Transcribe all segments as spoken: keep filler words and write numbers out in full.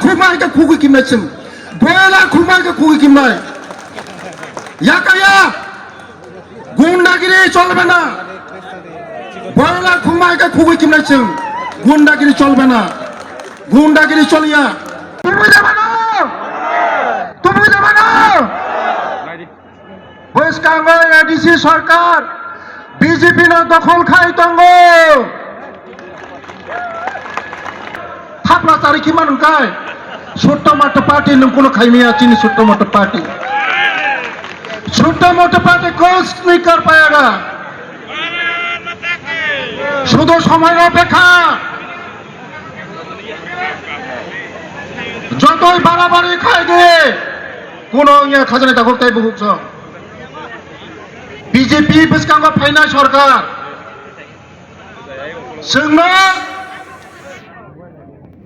Khumai khe khugwi kimnai chwng. Boila khumai khe khugwi kimnai. Yakaya. Gundagiri cholbe na. Boila khumai khe khugwi kimnai chwng. Gundagiri cholbe na. Gundagiri choliya. Tubui da mano. Tubui da mano. Bwskango A D C sarkar B J P no dokhol khai tongo. Thapla chari khi man wngkai. Chhotto motto party nwng kuno khaimaya chini chhotto motto party. Chhotto motto party kosni kar payaga. Sudo somoy opekha. Jotoi barabari khai de. Kuno wngya khajani takhuk tei bukhuk song. B J P bwskango phainai sarkar. Chwngno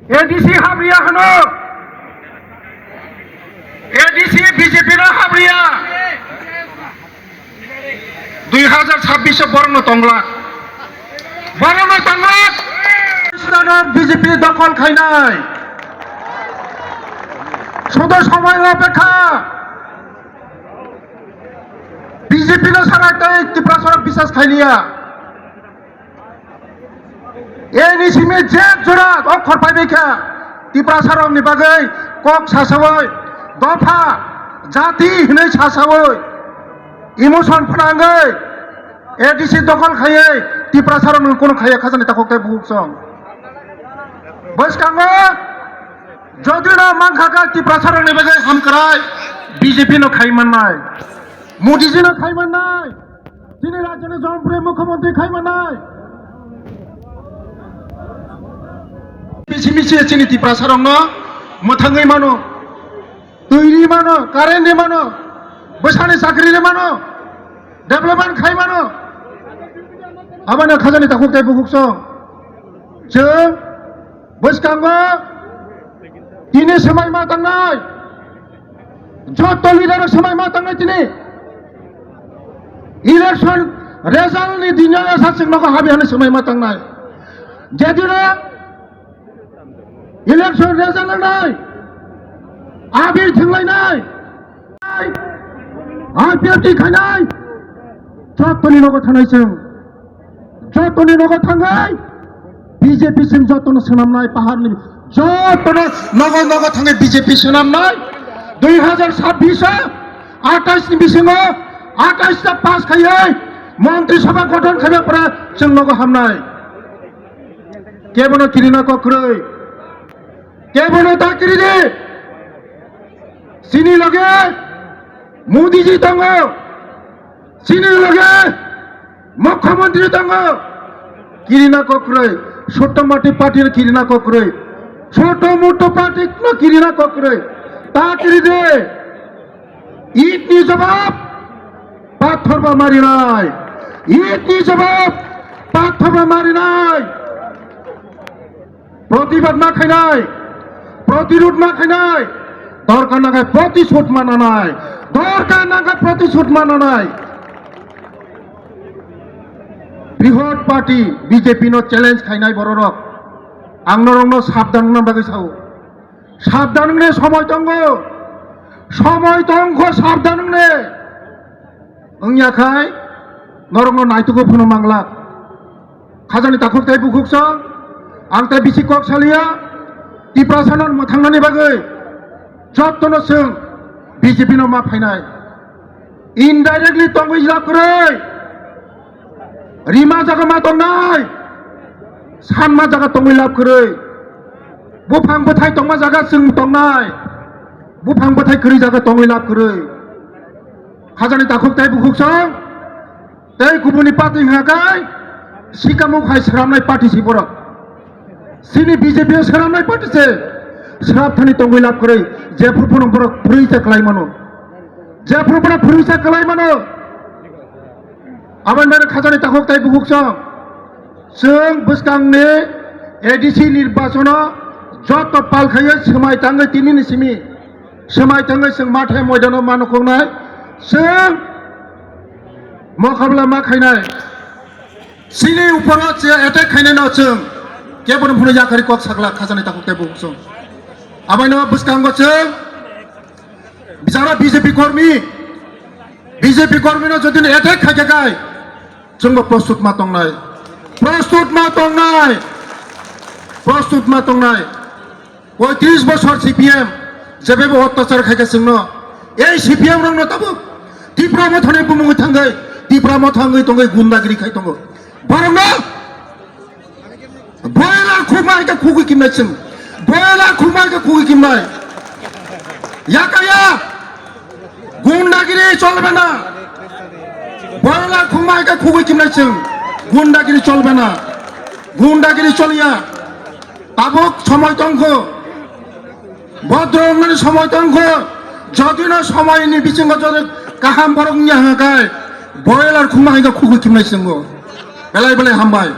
A D C habriya hwno. A D C B J P no habriya. Dui hajar chabbish o borokno tongla. Borokno tongla. Pakistano B J P dokhol khainai. Sudo somoy opekha. B J P no sara tei Tiprasarok bisas khailiya. Eni simi je jora okhor phaibai kha, Tiprasarokni bagwi kok sasawi, dopha, jati hinwi sasawi, emotion phnangwi, A D C dokhol khaiwi Tiprasarokno kuno khaiya khajani takhuk tei bukhuk song. Bwskango jodi no mankha kha Tiprasarokni bagwi hamkrai B J P no khai mannai, Modi ji no khai mannai. Chini rajyoni jonpriyo mukhyamantri khai manai. Misi misi chini Tiprasarokno mwthangwi mano, twi ri mano, current ri mano, bwsani chakri ri mano, development khai mano. Aboni khajani takhuk tei bukhuk song. Chwng Bwskango tini swmai ma tangnai, joto leader swmai ma tangnai tini. Election result ni dino esa chwng nogo habi hwnwi swmai ma tangnai. Jedino election result nangnai, abi thwnglainai, I P F T khainai, jotoni nogo thanai chwng. Jotoni nogo thangwi B J P sing jotono swnamnai paharni jotono nogo nogo thangwi B J P swnamnai. Dui hajar sabbish o atais ni bisingo atais ta pass khaiwi montri sabha gothon khaiba pore chwng nogo hamnai. Kebono kirina kokrwi. Kebono ta kiri di. Chini loge Modi ji tongo. Chini loge Mukhyamantri tongo. Kirina kokrwi. Chhotto motto party no kirina kokrwi. Chhotto motto party no kirina kokrwi. Ta kiri de. It ni jawab pathor ba marinai. It ni jawab pathor ba marinai. Protibad ma khainai, protirud ma khainai, dorkar nangkhe protisud ma nanai, dorkar nangkhe protisud ma nanai. Brihot party B J P no challenge khainai bororok. Ang norokno sabdan wngna bagwi sao. Sabdan wngne somoi tongo. Somoi tongkho sabdan wngne. Wngya khai norokno naitugo phano manglak. Khajani takhuk tei bukhuk song, ang tei bisi kok saliya, Tiprasano mwthangnani bagwi jottono chwng B J P no ma phainai. Indirectly tongwi lab kwrwi. Rima jaga ma tongnai. Sanma jaga tongwi lab kwrwi. Buphang bwthai tongma jaga chwng tongnai. Buphang bwthai kwrwi jaga tongwi lab kwrwi. Khajani takhuk tei bukhuk song. Tei kubuni party hwnka khe sikamung hai swnamnai party si borok. Chini B J P o swnamnai party se. Swrap thani tongwi lab kwrwi. Jephru phano borok phwrwisa kwlai mano. Jephru phano phwrwisa kwlai mano. Aboni bagwi khajani takhuk tei bukhuk song. Chwng bwskangni A D C nirbachono joto pal khaiwi swmai tangwi tinini simi. Swmai tangwi chwng mathe moidano ma nukhungnai. Chwng mokhabla ma khainai. Chini uporo che attack khainai no chwng. Kebono phano yakarwi kok sakla khajani takhuk tei bukhuk song. Abaino bwskango chwng bisara B J P kormi, B J P kormino jodi attack khaikha kai, chwngbo prostut ma tongnai, prostut ma tongnai, prostut ma tongnai. Poitris bosor C P M jebebo ottachar khaikha chwngno, ei C P M rokno tabuk Tipra mothani bumungwi thangwi, Tipra mothangwi tongwi gundagiri khai tongo. Borokno Boiler khukma hai khe khugwi kimnai chwng. Boiler khukma hai khe khugwi kimnai. Yakaya. Gundagiri cholbe na. Boiler khukma hai khe khugwi kimnai chwng. Gundagiri cholbe na. Gundagiri choliya. Tabuk somoi tongkho. Bodro wngnani somoi tongkho. Jodino somoini bisingo jodi kaham borok wngya hwnka khe, boiler khukma hai khe khugwi kimnai chwngo. Belai belai hambai.